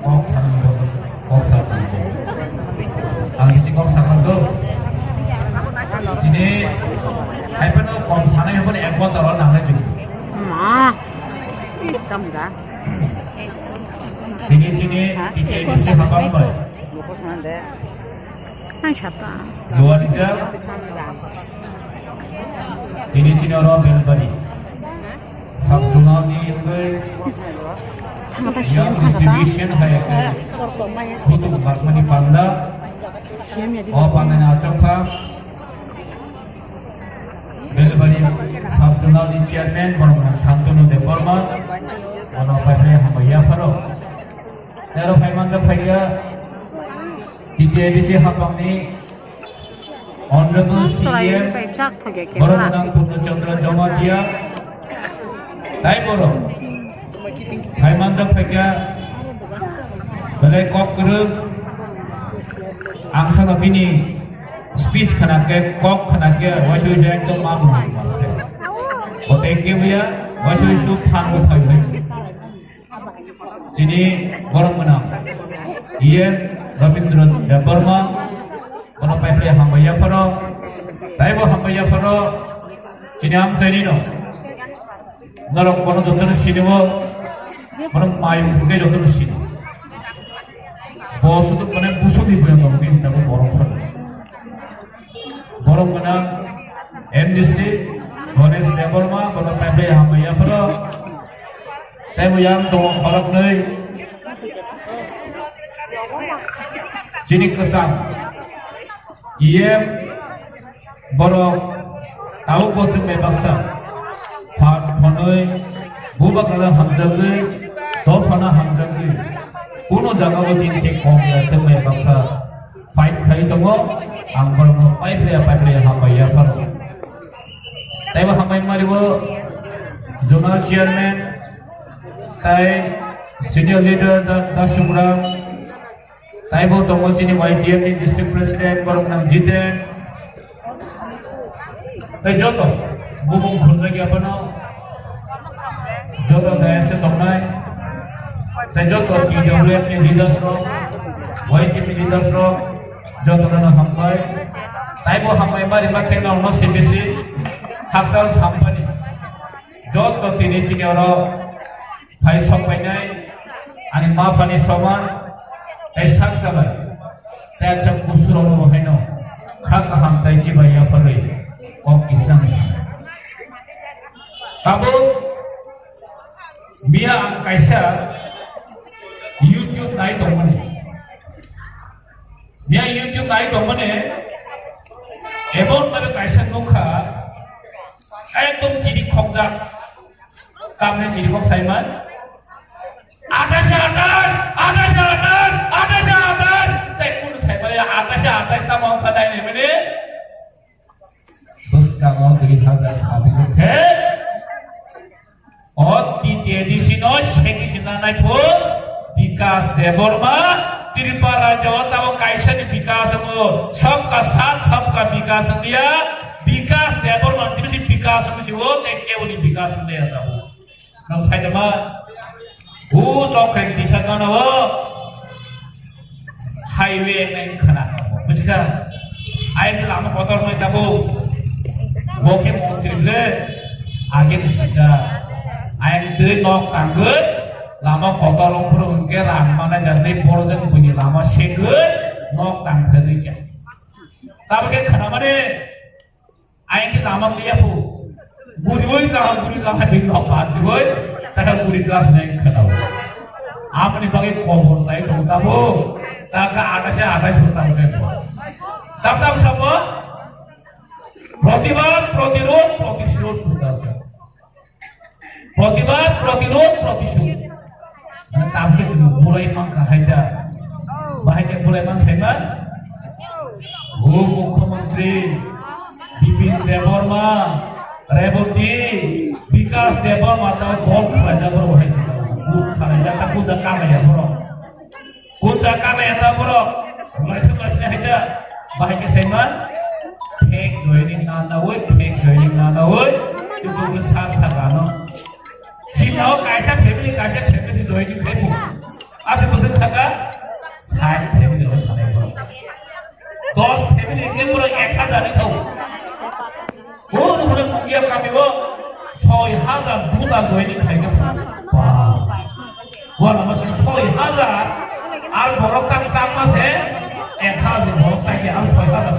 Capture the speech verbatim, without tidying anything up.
Kok sakni, kok sakni. Ang bisi kok sakmano. Ini, hai phano kom sanai hwnba ni ek ghonta rok nangnai chwng. Ma. Tam da. Ini chini, ha? Ini chini habang bai. Ang sata. Luar rijak. Ini chini oro Belbari. Sub zonal ni wngwi yang distribution hai khe kutung bakmani panda. O panda ni achukha Belbari sub zonal ni chairman borok Santanu Debbarma. Ono pai hambai yapharo. Aro phaimanjak phaikha T T A D C hapangni Honorable C E M, borok gwnang Purno Chandra Jamatia, tai borok phaimanjak phaikha, belai kok kwrwng, ang sano bini speech khna khe, kok khna khe, waisa waisa ekdom ma mung mung khe. Bo tei khe buya, waisa waisa phan bo phai phai. Chini borok gwnang E M Rabindra Debbarma, bono pai phai hambai yapharo, taibo hambai yapharo, chini amchaini no. Norok bono jotono sinio, bono mayung hwnkhe jotono sino. Bo sudu mane busuk ni buya tongdi hinta bo borok phano. Borok gwnang M D C Ganesh Debbarma, bono pai phai hambai yapharo. Tei bo yang tongo khoroknwi. Chini kwcham E M borok tabuk bo chwng bai baksa. Phat hwnwi bubagrano hamjagwi, dophano hamjagwi, kuno jagao chini se kok ya chwng bai baksa. Fight khai tongo, ang borokno pai phaiya, pai phaiya hambai yapharo. Taibo hambai mari bo zonal chairman, tai senior leader da, da Sumra, taibo tongo chini Y T F ni district president, borok nang Jiten, tei joto bumung khunjak ya phano, joto dayase tongnai, tei joto T W F ni leaders rok, Y T F ni leaders rok, joto no hambai. Taibo hambai mari ma khe no C B C hakchal sampani, joto tini chini oro phai sok painai, ani ma phani soman, tei sak salai, tei achak kusurok no haino kha kaham tai chibai yapharwi kok kisang sanai. Tabuk miya ang kaisa YouTube nai tongmani. Miya YouTube nai tongmani, ebon tabe kaisa nukha, ekdom chiri khokjak. Tamni chirikhok saiman. Athase athas, athase athas, athase athas. Tei kunu saimani athase athas tamo wngkha dai naimani. Bwskango dui hajar sabwi khe. O T T A D C no segi sina nai phu Bikas Debbarma Tripura rajyo tamo kaisa ni bikas wngo. Sabka saath sabka bikas wngya. Bikas Debbarma ni bisi bikas wngsi o tei kebo ni bikas wngya tamo. Nang saitama, bu chok khai tisa gana o highway nang khana. Bujiga, ayang lama kotor mai tabo. Bo khe montri le, age sida. Ayang twi nok tangwi, lama kotor ongkhoro hwnkhe rang mana jani borjak buini lama segwi, nok tang thagwi kya. Tabo khe khana mane, Aing khe lama liya phu. Guriwi kaham guri lama bini nok bad diwi. Taka guri class nine khanao. Amoni bagwi kobor sai tong tabo. Taka athase athais tong tabo khe. Tam tam sabo. Protibad, protirod, protisrod tong tabo. Protibad, protirod, protisrod. Mane tabukhe chwng bulai mankha hai da. Bahai khe bulai man saiman? O Mukhyamantri Bipin Debbarma, Reboti, Bikas Debbarma ta gol khalaijak borok hai se. Gol khalaijak ta puja kamaya borok. Puja kamaya ta borok. Bulai thwk lasini hai da. Bahai khe saiman? Fake joining nanawi, fake joining nanawi. Itu sar sar ano. Sini o kaisa family, kaisa family si joining khai phu. Aswk bwswk saka, Pura ek hajar ni thau. O dukhuno Mungia kami o soi hajar duda joining khaikha. Wala masa soi hajar ar borok tang tang mase ek hajar borok tang ar soi hajar